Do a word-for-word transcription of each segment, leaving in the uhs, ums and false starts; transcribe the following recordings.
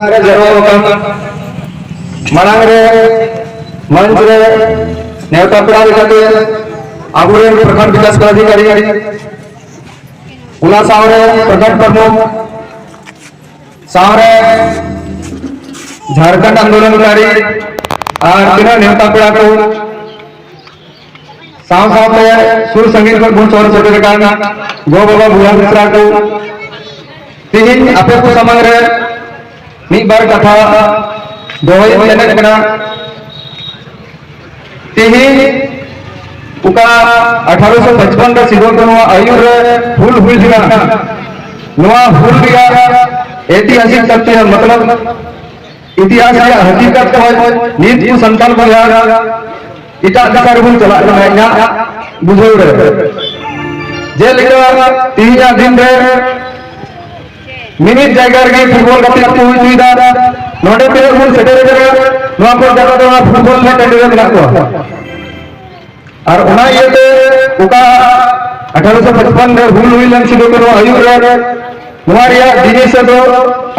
ᱨᱮ ᱡᱟᱨᱣᱟ ᱟᱠᱟᱱ ᱢᱟᱲᱟᱝ ᱨᱮ ᱢᱚᱧᱪ ᱨᱮ ᱱᱮᱣᱛᱟ ᱯᱮᱲᱟ ᱞᱮᱠᱟᱛᱮ ᱟᱵᱚᱨᱮᱱ ᱯᱨᱚᱠᱷᱚᱸᱰ ᱵᱤᱠᱟᱥ ᱯᱚᱫᱟᱫᱷᱤᱠᱟᱨᱤ, ᱚᱱᱟ ᱥᱟᱶᱨᱮ ᱯᱨᱚᱠᱷᱚᱸᱰ ᱯᱨᱚᱢᱩᱠᱷ, ᱥᱟᱶᱨᱮ ᱡᱷᱟᱲᱠᱷᱚᱸᱰ ᱟᱱᱫᱳᱞᱚᱱᱠᱟᱨᱤ ᱟᱨ ᱛᱤᱱᱟᱹᱜ ᱱᱮᱣᱛᱟ ᱯᱮᱲᱟ ᱠᱚ, ᱥᱟᱶ ᱥᱟᱶᱛᱮ ᱥᱩᱨ ᱥᱟᱺᱜᱤᱧ ᱠᱷᱚᱱ ᱵᱚᱱ ᱥᱚᱦᱚᱨ ᱥᱮᱴᱮᱨ ᱟᱠᱟᱱ ᱜᱚ ᱵᱟᱵᱟ ᱵᱚᱭᱦᱟ ᱢᱤᱥᱨᱟ ᱠᱚ, ᱛᱮᱦᱮᱧ ᱟᱯᱮ ᱠᱚ ᱥᱟᱢᱟᱝ ᱨᱮ ᱢᱤᱫ ᱵᱟᱨ ᱠᱟᱛᱷᱟ ᱫᱚᱦᱚᱭ ᱢᱮᱱᱮᱫ ᱠᱟᱱᱟ᱾ ᱛᱮᱦᱮᱧ ᱚᱠᱟ ᱟᱴᱷᱟᱨᱚᱥᱚ ᱯᱟᱸᱪᱯᱟᱱᱱᱚ ᱨᱮ ᱥᱤᱫᱩ ᱠᱟᱹᱱᱦᱩᱣᱟᱜ ᱟᱹᱭᱩᱨ ᱨᱮ ᱦᱩᱞ ᱦᱩᱭ ᱞᱮᱱᱟ, ᱱᱚᱣᱟ ᱦᱩᱞ ᱨᱮᱭᱟᱜ ᱮᱛᱤᱦᱟᱥᱤᱠ ᱛᱚᱛᱛᱷᱚ, ᱢᱚᱛᱞᱚᱵ ᱤᱛᱤᱦᱟᱥ ᱨᱮᱭᱟᱜ ᱦᱟᱹᱠᱤᱠᱟᱛ ᱠᱷᱚᱱ ᱱᱤᱛ ᱠᱚ ᱥᱟᱱᱛᱟᱲ ᱵᱚᱭᱦᱟ ᱮᱴᱟᱜ ᱫᱤᱥᱚᱢ ᱨᱮᱵᱚᱱ ᱪᱟᱞᱟᱜ ᱠᱟᱱᱟ ᱤᱧᱟᱹᱜ ᱵᱩᱡᱷᱟᱹᱣ ᱨᱮ᱾ ᱡᱮᱞᱮᱠᱟ ᱛᱮᱦᱮᱧᱟᱜ ᱫᱤᱱ ᱨᱮ ᱢᱤᱢᱤᱫ ᱡᱟᱭᱜᱟ ᱨᱮᱜᱮ ᱯᱷᱩᱴᱵᱚᱞ ᱜᱟᱛᱮᱜ ᱠᱚ ᱦᱩᱭ ᱦᱚᱪᱚᱭᱮᱫᱟ, ᱱᱚᱰᱮ ᱛᱤᱱᱟᱹᱜ ᱵᱚᱱ ᱥᱮᱴᱮᱨ ᱟᱠᱟᱱᱟ, ᱱᱚᱣᱟ ᱠᱚ ᱡᱟᱭᱜᱟ ᱫᱚ ᱚᱱᱟ ᱯᱷᱩᱴᱵᱚᱞ ᱨᱮᱱᱟᱜ ᱴᱟᱺᱰᱤ ᱨᱮ ᱢᱮᱱᱟᱜ ᱠᱚᱣᱟ᱾ ᱟᱨ ᱚᱱᱟ ᱤᱭᱟᱹᱛᱮ ᱚᱠᱟ ᱟᱴᱷᱟᱨᱚᱥᱚ ᱯᱟᱸᱪᱯᱟᱱᱱᱚ ᱨᱮ ᱦᱩᱞ ᱦᱩᱭ ᱞᱮᱱ ᱥᱤᱫᱩ ᱠᱟᱹᱱᱦᱩ ᱟᱹᱭᱩᱨ ᱨᱮ, ᱱᱚᱣᱟ ᱨᱮᱭᱟᱜ ᱡᱤᱱᱤᱥ ᱫᱚ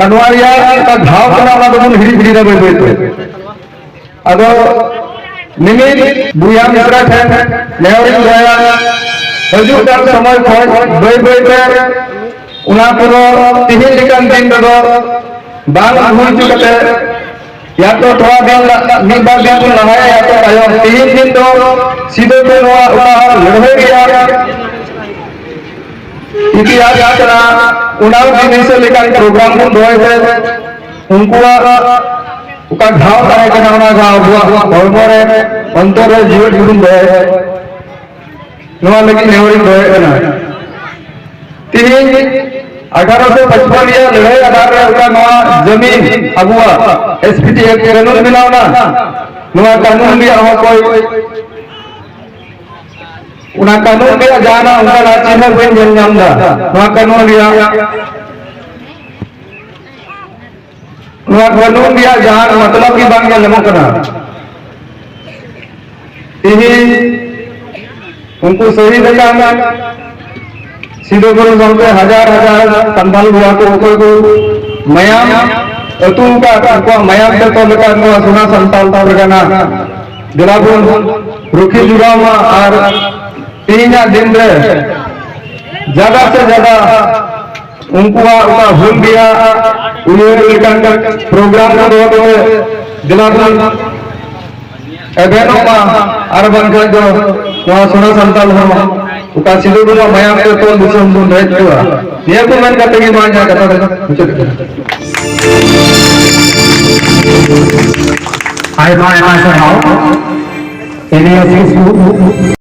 ᱟᱨ ᱱᱚᱣᱟ ᱨᱮᱭᱟᱜ ᱚᱠᱟ ᱜᱷᱟᱣ ᱠᱟᱱᱟ, ᱚᱱᱟ ᱫᱚᱵᱚᱱ ᱦᱤᱲᱤᱧ ᱦᱤᱲᱤᱧᱟ ᱵᱟᱹᱭ ᱵᱟᱹᱭ ᱛᱮ᱾ ᱟᱫᱚ ᱢᱤᱢᱤᱫ ᱵᱚᱭᱦᱟ ᱢᱤᱥᱨᱟ ᱴᱷᱮᱱ ᱱᱮᱦᱚᱨᱤᱧ ᱫᱚᱦᱚᱭᱟ, ᱦᱤᱡᱩᱜ ᱠᱟᱱ ᱥᱚᱢᱚᱭ ᱠᱷᱚᱱ ᱵᱟᱹᱭ ᱵᱟᱹᱭ ᱛᱮ ᱚᱱᱟ ᱠᱚᱫᱚ ᱛᱤᱦᱤᱧ ᱞᱮᱠᱟᱱ ᱫᱤᱱ ᱨᱮᱫᱚ ᱵᱟᱝ ᱦᱩᱭ ᱦᱚᱪᱚ ᱠᱟᱛᱮ, ᱭᱟ ᱛᱚ ᱛᱷᱚᱲᱟ ᱫᱤᱱ ᱞᱟ-, ᱢᱤᱫ ᱵᱟᱨ ᱫᱤᱱ ᱵᱚᱱ ᱞᱟᱦᱟᱭᱟ, ᱭᱟ ᱛᱚ ᱛᱟᱭᱚᱢ᱾ ᱛᱤᱦᱤᱧ ᱫᱤᱱ ᱫᱚ ᱥᱤᱫᱩ ᱠᱟᱹᱱᱦᱩᱣᱟᱜ ᱚᱱᱟ ᱞᱟᱹᱲᱦᱟᱹᱭ ᱨᱮᱭᱟᱜ ᱤᱛᱤᱦᱟᱥ ᱠᱟᱱᱟ, ᱚᱱᱟ ᱡᱤᱱᱤᱥ ᱞᱮᱠᱟᱱ ᱯᱨᱳᱜᱨᱟᱢ ᱵᱚᱱ ᱫᱚᱦᱚᱭ ᱛᱮ ᱩᱱᱠᱩᱣᱟᱜ ᱚᱠᱟ ᱜᱷᱟᱣ ᱛᱟᱦᱮᱸ ᱠᱟᱱᱟ, ᱚᱱᱟ ᱜᱷᱟᱣ ᱟᱵᱚᱣᱟᱜ ᱦᱚᱲᱢᱚ ᱨᱮ, ᱚᱱᱛᱚᱨ ᱨᱮ ᱡᱤᱣᱮᱫ ᱜᱮᱵᱚᱱ ᱫᱚᱦᱚᱭᱟ᱾ ᱱᱚᱣᱟ ᱞᱟᱹᱜᱤᱫ ᱱᱮᱦᱚᱨᱤᱧ ᱫᱚᱦᱚᱭᱮᱫ ᱠᱟᱱᱟ᱾ ᱛᱮᱦᱮᱧ ᱟᱴᱷᱟᱨᱚᱥᱚ ᱯᱟᱸᱪᱯᱟᱱᱱᱚ ᱨᱮᱭᱟᱜ ᱞᱟᱹᱲᱦᱟᱹᱭ ᱟᱫᱷᱟᱨ ᱨᱮ ᱚᱠᱟ ᱱᱚᱣᱟ ᱡᱟᱢᱤᱱ ᱟᱵᱚᱣᱟᱜ ᱮᱥ ᱯᱤ ᱴᱤ ᱮᱠᱴ ᱠᱟᱹᱱᱩᱱ ᱵᱮᱱᱟᱣ ᱮᱱᱟ, ᱱᱚᱣᱟ ᱠᱟᱹᱱᱩᱱ ᱨᱮᱭᱟᱜ ᱦᱚᱸ ᱚᱠᱚᱭ, ᱚᱱᱟ ᱠᱟᱹᱱᱩᱱ ᱨᱮᱭᱟᱜ ᱡᱟᱦᱟᱱᱟᱜ ᱚᱱᱠᱟᱱᱟᱜ ᱪᱤᱱᱦᱟᱹ ᱵᱟᱹᱧ ᱧᱮᱞ ᱧᱟᱢ ᱮᱫᱟ᱾ ᱱᱚᱣᱟ ᱠᱟᱹᱱᱩᱱ ᱨᱮᱭᱟᱜ, ᱱᱚᱣᱟ ᱠᱟᱹᱱᱩᱱ ᱨᱮᱭᱟᱜ ᱡᱟᱦᱟᱱ ᱢᱚᱛᱞᱚᱵ ᱜᱮ ᱵᱟᱝ ᱧᱮᱞ ᱧᱟᱢᱚᱜ ᱠᱟᱱᱟ᱾ ᱛᱮᱦᱮᱧ ᱩᱱᱠᱩ ᱥᱚᱦᱤᱫ ᱟᱠᱟᱱ ᱥᱤᱫᱩ ᱠᱟᱹᱱᱦᱩ ᱥᱟᱶᱛᱮ ᱦᱟᱡᱟᱨ ᱦᱟᱡᱟᱨ ᱥᱟᱱᱛᱟᱞ ᱵᱚᱭᱦᱟ ᱠᱚ, ᱚᱠᱚᱭ ᱠᱚ ᱢᱟᱭᱟᱢ ᱟᱹᱛᱩ ᱟᱠᱟᱫ, ᱩᱱᱠᱩᱣᱟᱜ ᱢᱟᱭᱟᱢ ᱛᱮ ᱛᱚᱞ ᱟᱠᱟᱫ ᱱᱚᱣᱟ ᱥᱳᱱᱟ ᱥᱟᱱᱛᱟᱞ ᱯᱟᱨᱜᱟᱱᱟ ᱫᱮᱞᱟ ᱵᱚᱱ ᱨᱩᱠᱷᱤᱭᱟᱹ ᱡᱚᱜᱟᱣ ᱢᱟ᱾ ᱟᱨ ᱛᱮᱦᱮᱧᱟᱜ ᱫᱤᱱ ᱨᱮ ᱡᱟᱫᱟ ᱥᱮ ᱡᱟᱫᱟ ᱩᱱᱠᱩᱣᱟᱜ ᱚᱠᱟ ᱦᱩᱞ ᱨᱮᱭᱟᱜ ᱩᱭᱦᱟᱹᱨ ᱞᱮᱠᱟᱱ ᱯᱨᱳᱜᱨᱟᱢ ᱠᱚ ᱫᱚᱦᱚ ᱠᱟᱛᱮ ᱫᱮᱞᱟ ᱵᱚᱱ ᱮᱵᱷᱮᱱᱚᱜ ᱢᱟ, ᱟᱨ ᱵᱟᱝᱠᱷᱟᱱ ᱫᱚ ᱱᱚᱣᱟ ᱥᱳᱱᱟ ᱥᱟᱱᱛᱟᱞ ᱦᱚᱲ ᱚᱠᱟ ᱥᱤᱫᱩ ᱵᱚᱱᱟᱜ ᱢᱟᱭᱟᱢ ᱛᱮ ᱛᱚᱞ ᱫᱤᱥᱚᱢ ᱵᱚᱱ ᱨᱮᱡ ᱠᱚᱣᱟ᱾ ᱱᱤᱭᱟᱹ ᱠᱚ ᱢᱮᱱ ᱠᱟᱛᱮ ᱜᱮ ᱢᱟ ᱤᱧᱟᱹᱜ ᱠᱟᱛᱷᱟ ᱫᱚ ᱢᱩᱪᱟᱹᱫ ᱠᱟᱱᱟ᱾ ᱟᱭᱢᱟ ᱟᱭᱢᱟ ᱥᱟᱨᱦᱟᱣ᱾ N S S